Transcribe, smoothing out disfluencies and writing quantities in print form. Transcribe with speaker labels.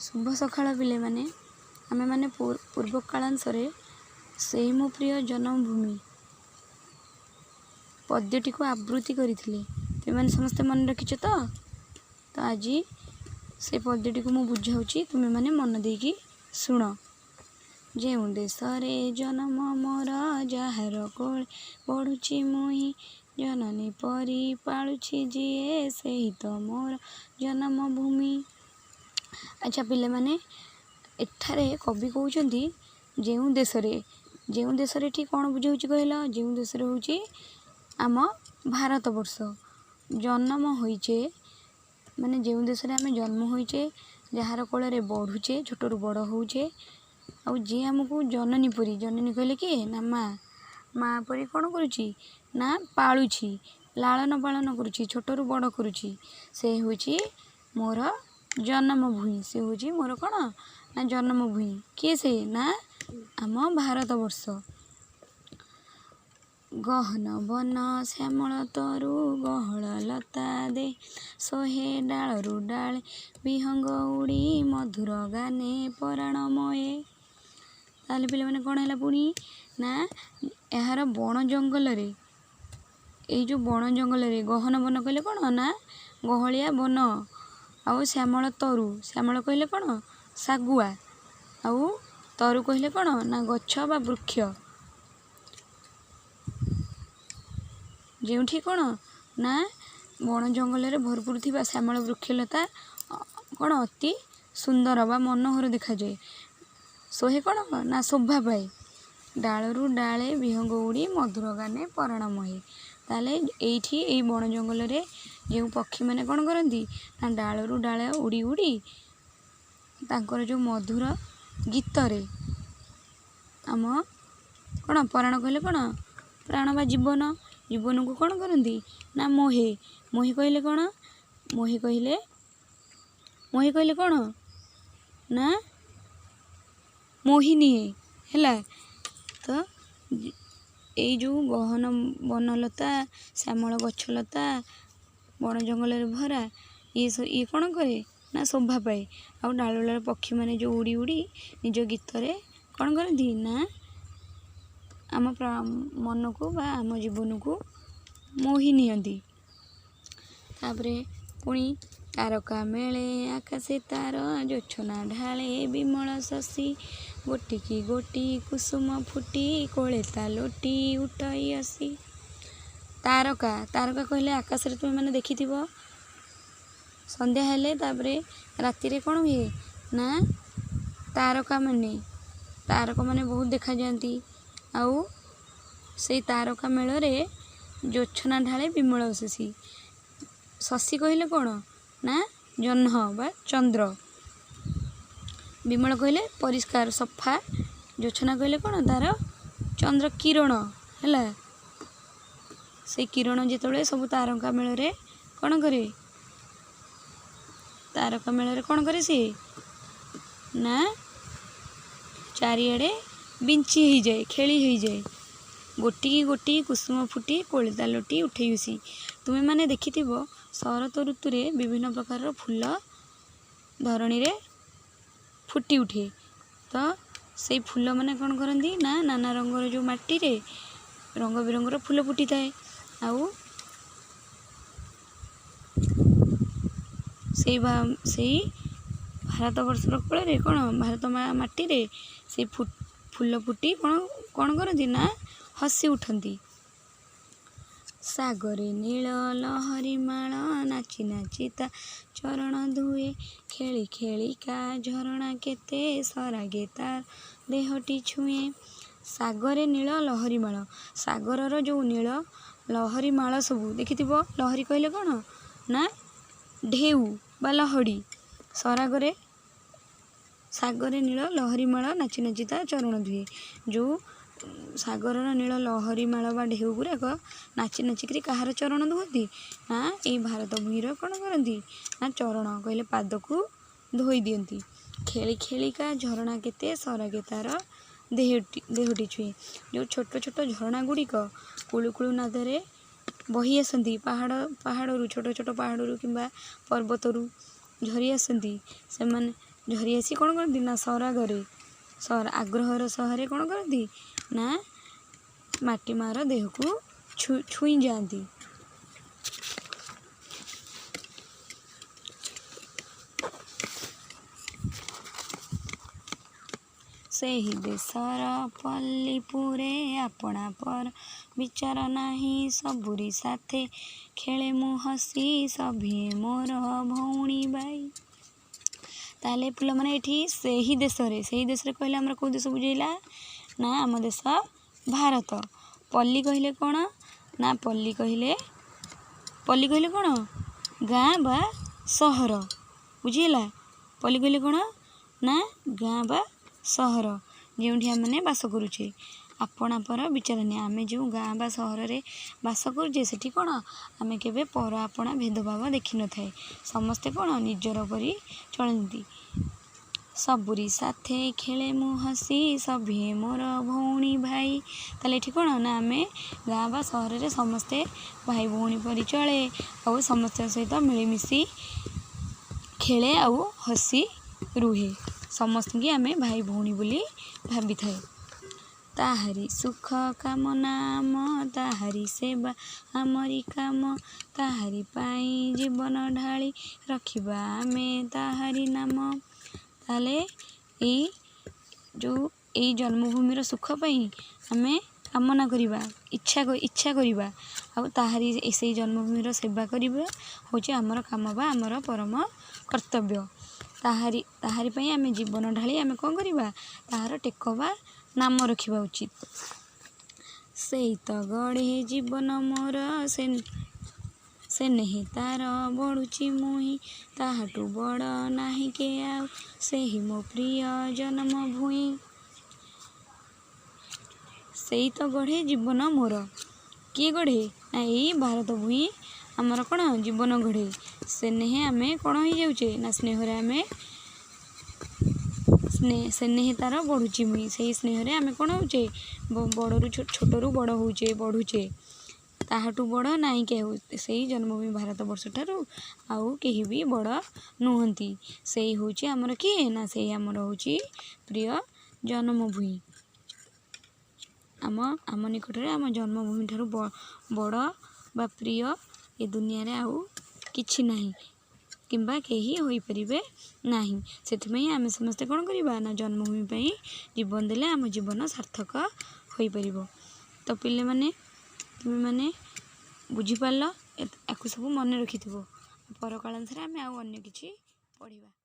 Speaker 1: ଶୁଭ ସକାଳ ପିଲାମାନେ। ଆମେମାନେ ପୂର୍ବ କାଳାଂଶରେ ସେଇ ମୋ ପ୍ରିୟ ଜନ୍ମଭୂମି ପଦ୍ୟଟିକୁ ଆବୃତ୍ତି କରିଥିଲେ। ତୁମେମାନେ ସମସ୍ତେ ମନେ ରଖିଛ ତ? ତ ଆଜି ସେ ପଦ୍ୟଟିକୁ ମୁଁ ବୁଝାଉଛି, ତୁମେମାନେ ମନ ଦେଇକି ଶୁଣ। ଯେଉଁ ଦେଶରେ ଜନମ ମୋର, ଯାହାର କୋଳେ ବଢ଼ୁଛି ମୁହିଁ, ଜନନୀ ପରି ପାଳୁଛି ଯିଏ, ସେହି ତ ମୋର ଜନ୍ମଭୂମି। ଆଚ୍ଛା ପିଲାମାନେ, ଏଠାରେ କବି କହୁଛନ୍ତି ଯେଉଁ ଦେଶରେ, ଯେଉଁ ଦେଶରେ ଏଠି କ'ଣ ବୁଝାଉଛି କହିଲ? ଯେଉଁ ଦେଶରେ ହେଉଛି ଆମ ଭାରତବର୍ଷ। ଜନ୍ମ ହୋଇଛେ ମାନେ ଯେଉଁ ଦେଶରେ ଆମେ ଜନ୍ମ ହୋଇଛେ, ଯାହାର କୋଳରେ ବଢ଼ୁଛେ, ଛୋଟରୁ ବଡ଼ ହେଉଛେ, ଆଉ ଯିଏ ଆମକୁ ଜନନୀ ପରି, ଜନନୀ କହିଲେ କିଏ ନା ମା, ମା ପରି କ'ଣ କରୁଛି ନା ପାଳୁଛି, ଲାଳନ ପାଳନ କରୁଛି, ଛୋଟରୁ ବଡ଼ କରୁଛି, ସେ ହେଉଛି ମୋର ଜନ୍ମଭୂମି। ସେ ହେଉଛି ମୋର କ'ଣ ନା ଜନ୍ମଭୂମି। କିଏ ସେ ନା ଆମ ଭାରତବର୍ଷ। ଗହନ ବନ ଶ୍ୟାମଳ ତରୁ, ଗହଳ ଲତା ଦେ ଶୋହେ, ଡାଳରୁ ଡାଳେ ବିହଙ୍ଗ ଉଡ଼ି ମଧୁର ଗାନେ ପରାଣମୟେ। ତାହେଲେ ପିଲାମାନେ କ'ଣ ହେଲା ପୁଣି ନା ଏହାର ବଣ ଜଙ୍ଗଲରେ, ଏଇ ଯେଉଁ ବଣ ଜଙ୍ଗଲରେ, ଗହନ ବନ କହିଲେ କ'ଣ ନା ଗହଳିଆ ବନ, ଆଉ ଶ୍ୟାମଳ ତରୁ, ଶ୍ୟାମଳ କହିଲେ କ'ଣ ଶାଗୁଆ, ଆଉ ତରୁ କହିଲେ କ'ଣ ନା ଗଛ ବା ବୃକ୍ଷ, ଯେଉଁଠି କ'ଣ ନା ବଣ ଜଙ୍ଗଲରେ ଭରପୁର ଥିବା ଶ୍ୟାମଳ ବୃକ୍ଷଲତା କ'ଣ ଅତି ସୁନ୍ଦର ବା ମନୋହର ଦେଖାଯାଏ। ସୋହେ କ'ଣ ନା ଶୋଭା ପାଏ। ଡାଳରୁ ଡାଳେ ବିହଙ୍ଗ ଉଡ଼ି ମଧୁର ଗାନେ ପରାଣମୟେ। ତାହେଲେ ଏଇଠି ଏଇ ବଣ ଜଙ୍ଗଲରେ ଯେଉଁ ପକ୍ଷୀମାନେ କ'ଣ କରନ୍ତି ନା ଡାଳରୁ ଡାଳ ଉଡ଼ି ଉଡ଼ି ତାଙ୍କର ଯେଉଁ ମଧୁର ଗୀତରେ ଆମ କ'ଣ ପରାଣ କହିଲେ କ'ଣ ପ୍ରାଣ ବା ଜୀବନ, ଜୀବନକୁ କ'ଣ କରନ୍ତି ନା ମୋହେ। ମୋହେ କହିଲେ କ'ଣ? ମୋହେ କହିଲେ, ମୋହେ କହିଲେ କ'ଣ ନା ମୋହି ନିଏ। ହେଲା ତ ଏଇ ଯେଉଁ ଗହନ ବନଲତା, ଶ୍ୟାମଳ ଗଛଲତା, ବଣ ଜଙ୍ଗଲରେ ଭରା ଇଏ କ'ଣ କରେ ନା ଶୋଭା ପାଏ। ଆଉ ଡାଳ ଡାଳ ପକ୍ଷୀମାନେ ଯେଉଁ ଉଡ଼ି ଉଡ଼ି ନିଜ ଗୀତରେ କ'ଣ କରନ୍ତି ନା ଆମ ମନକୁ ବା ଆମ ଜୀବନକୁ ମୋହି ନିଅନ୍ତି। ତାପରେ ପୁଣି ତାରକା ମେଳେ ଆକାଶେ ତାର, ଜୋଛନା ଢାଳେ ବିମଳ ଶଶୀ, ଗୋଟିକି ଗୋଟି କୁସୁମ ଫୁଟି କୋଳେ ତା ଲୋଟି ଉଠଇ ଅସି। ତାରକା, ତାରକା କହିଲେ ଆକାଶରେ ତୁମେମାନେ ଦେଖିଥିବ ସନ୍ଧ୍ୟା ହେଲେ, ତାପରେ ରାତିରେ କ'ଣ ହୁଏ ନା ତାରକାମାନେ, ତାରକାମାନେ ବହୁତ ଦେଖାଯାଆନ୍ତି। ଆଉ ସେଇ ତାରକା ମେଳରେ ଜୋଛନା ଢାଳେ ବିମଳ ଶଶୀ। ଶଶୀ କହିଲେ କ'ଣ ନା ଜହ୍ନ ବା ଚନ୍ଦ୍ର। ବିମଳ କହିଲେ ପରିଷ୍କାର ସଫା, ଜୋଛନା କହିଲେ କ'ଣ ତାର ଚନ୍ଦ୍ର କିରଣ। ହେଲା ସେଇ କିରଣ ଯେତେବେଳେ ସବୁ ତାରକା ମେଳରେ କ'ଣ କରେ, ତାରକା ମେଳରେ କ'ଣ କରେ ସିଏ ନା ଚାରିଆଡ଼େ ବିଞ୍ଚି ହେଇଯାଏ, ଖେଳି ହେଇଯାଏ। ଗୋଟିକି ଗୋଟିଏ କୁସୁମ ଫୁଟି କୋଳିତା ଲୋଟି ଉଠେଇ ଉସି। ତୁମେମାନେ ଦେଖିଥିବ ଶରତ ଋତୁରେ ବିଭିନ୍ନ ପ୍ରକାରର ଫୁଲ ଧରଣୀରେ ଫୁଟି ଉଠେ। ତ ସେଇ ଫୁଲମାନେ କ'ଣ କରନ୍ତି ନା ନାନା ରଙ୍ଗର ଯେଉଁ ମାଟିରେ ରଙ୍ଗ ବେରଙ୍ଗର ଫୁଲ ଫୁଟିଥାଏ। ଆଉ ସେଇ ସେଇ ଭାରତବର୍ଷର କୋଳରେ କ'ଣ ଭାରତ ମାଟିରେ ସେଇ ଫୁଲ ଫୁଟି କ'ଣ କ'ଣ କରନ୍ତି ନା ହସି ଉଠନ୍ତି। ସାଗରେ ନୀଳ ଲହରୀ ମାଳ ନାଚି ନାଚି ତା ଚରଣ ଧୁଏ, ଖେଳି ଖେଳିକା ଝରଣା କେତେ ସରାଗେ ତା ଦେହଟି ଛୁଏଁ। ସାଗରେ ନୀଳ ଲହରୀ ମାଳ, ସାଗରର ଯେଉଁ ନୀଳ ଲହରୀ ମାଳ ସବୁ ଦେଖିଥିବ। ଲହରୀ କହିଲେ କ'ଣ ନା ଢେଉ ବା ଲହଡ଼ି। ସରାଗରେ, ସାଗରେ ନୀଳ ଲହରୀ ମାଳ ନାଚି ନାଚି ତା ଚରଣ ଧୁଏ। ଯେଉଁ ସାଗରର ନୀଳ ଲହରୀ ମାଳ ବା ଢେଉ ଗୁଡ଼ାକ ନାଚି ନାଚିକିରି କାହାର ଚରଣ ଧୁଅନ୍ତି ନା ଏଇ ଭାରତ ଭୂଇଁର କ'ଣ କରନ୍ତି ନା ଚରଣ କହିଲେ ପାଦକୁ ଧୋଇ ଦିଅନ୍ତି। ଖେଳି ଖେଳିକା ଝରଣା କେତେ ସରାଗେ ତାର ଦେହଟି ଛୁଏଁ। ଯେଉଁ ଛୋଟ ଛୋଟ ଝରଣା ଗୁଡ଼ିକ କୁଳୁ କୁଳୁ ନାଦରେ ବହି ଆସନ୍ତି ପାହାଡ଼ ପାହାଡ଼ରୁ, ଛୋଟ ଛୋଟ ପାହାଡ଼ରୁ କିମ୍ବା ପର୍ବତରୁ ଝରି ଆସନ୍ତି, ସେମାନେ ଝରି ଆସି କ'ଣ କରନ୍ତି ନା ସରାଗରେ ଆଗ୍ରହର ସହରେ କ'ଣ କରନ୍ତି ନା ମାଟି ମାଆର ଦେହକୁ ଛୁଇଁ ଯାଆନ୍ତି। ସେହି ଦେଶର ପଲ୍ଲୀପୁରେ ଆପଣା ପର ବିଚାର ନାହିଁ, ସବୁରି ସାଥେ ଖେଳେ ମୁଁ ହସି ସଭିଏଁ ମୋର ଭଉଣୀ ଭାଇ। ତାହେଲେ ପିଲାମାନେ ଏଠି ସେହି ଦେଶରେ, ସେହି ଦେଶରେ କହିଲେ ଆମର କେଉଁ ଦେଶ ବୁଝେଇଲା ନା ଆମ ଦେଶ ଭାରତ। ପଲ୍ଲୀ କହିଲେ କ'ଣ ନା ପଲ୍ଲୀ କହିଲେ, ପଲ୍ଲୀ କହିଲେ କ'ଣ ଗାଁ ବା ସହର। ବୁଝିହେଲା? ପଲ୍ଲୀ କହିଲେ କ'ଣ ନା ଗାଁ ବା ସହର, ଯେଉଁଠି ଆମେମାନେ ବାସ କରୁଛେ। ଆପଣା ପର ବିଚାର ନାହିଁ, ଆମେ ଯେଉଁ ଗାଁ ବା ସହରରେ ବାସ କରୁଛେ ସେଠି କ'ଣ ଆମେ କେବେ ପର ଆପଣା ଭେଦଭାବ ଦେଖିନଥାଏ, ସମସ୍ତେ କ'ଣ ନିଜର ପରି ଚଳନ୍ତି। ସବୁରି ସାଥେ ଖେଳେ ମୁଁ ହସି ସଭିଏଁ ମୋର ଭଉଣୀ ଭାଇ। ତାହେଲେ ଏଠି କ'ଣ ନା ଆମେ ଗାଁ ବା ସହରରେ ସମସ୍ତେ ଭାଇ ଭଉଣୀ ପରି ଚଳେ ଆଉ ସମସ୍ତଙ୍କ ସହିତ ମିଳିମିଶି ଖେଳେ ଆଉ ହସି ରୁହେ, ସମସ୍ତଙ୍କୁ ଆମେ ଭାଇ ଭଉଣୀ ବୋଲି ଭାବିଥାଏ। ତାହାରି ସୁଖ କାମନା ଆମ, ତାହାରି ସେବା ଆମରି କାମ, ତାହାରି ପାଇଁ ଜୀବନ ଢାଳି ରଖିବା ଆମେ ତାହାରି ନାମ। ତାହେଲେ ଏଇ ଯେଉଁ ଏଇ ଜନ୍ମଭୂମିର ସୁଖ ପାଇଁ ଆମେ କାମନା କରିବା, ଇଚ୍ଛା କରିବା ଆଉ ତାହାରି ସେଇ ଜନ୍ମଭୂମିର ସେବା କରିବା ହେଉଛି ଆମର କାମ ବା ଆମର ପରମ କର୍ତ୍ତବ୍ୟ। ତାହାରି ପାଇଁ ଆମେ ଜୀବନ ଢାଳି ଆମେ କ'ଣ କରିବା, ତାହାର ଟେକ ବା ନାମ ରଖିବା ଉଚିତ। ସେଇ ତ ଗଢ଼େ ଜୀବନ ମୋର, ସେ ନେହେ ତାର ବଢ଼ୁଛି ମୁହିଁ, ତାହାଠୁ ବଡ଼ ନାହିଁ କେ ଆଉ, ସେହି ମୋ ପ୍ରିୟ ଜନ୍ମ ଭୂଇଁ। ସେଇ ତ ଗଢ଼େ ଜୀବନ ମୋର। କିଏ ଗଢ଼େ ନା ଏଇ ଭାରତ ଭୂଇଁ ଆମର କ'ଣ ଜୀବନ ଗଢ଼େ। ସ୍ନେହେ ଆମେ କ'ଣ ହେଇଯାଉଛେ ନା ସ୍ନେହରେ ଆମେ ସ୍ନେହେ ତାର ବଢ଼ୁଛି ମୁଇଁ, ସେଇ ସ୍ନେହରେ ଆମେ କ'ଣ ହେଉଛେ ବଡ଼ରୁ ଛୋଟରୁ ବଡ଼ ହେଉଛେ, ବଢ଼ୁଛେ। ତାହାଠୁ ବଡ଼ ନାହିଁ କେହି, ସେଇ ଜନ୍ମଭୂମି ଭାରତ ବର୍ଷ ଠାରୁ ଆଉ କେହି ବି ବଡ଼ ନୁହନ୍ତି। ସେଇ ହେଉଛି ଆମର କିଏ ନା ସେଇ ଆମର ହେଉଛି ପ୍ରିୟ ଜନ୍ମଭୂଇଁ। ଆମ ନିକଟରେ ଆମ ଜନ୍ମଭୂମି ଠାରୁ ବଡ଼ ବା ପ୍ରିୟ ଏ ଦୁନିଆରେ ଆଉ କିଛି ନାହିଁ କିମ୍ବା କେହି ହୋଇପାରିବେ ନାହିଁ। ସେଥିପାଇଁ ଆମେ ସମସ୍ତେ କ'ଣ କରିବା ନା ଜନ୍ମଭୂମି ପାଇଁ ଜୀବନ ଦେଲେ ଆମ ଜୀବନ ସାର୍ଥକ ହୋଇପାରିବ। ତ ପିଲାମାନେ ତୁମେମାନେ ବୁଝିପାରିଲ, ୟାକୁ ସବୁ ମନେ ରଖିଥିବ। ପରକାଳାଂଶରେ ଆମେ ଆଉ ଅନ୍ୟ କିଛି ପଢ଼ିବା।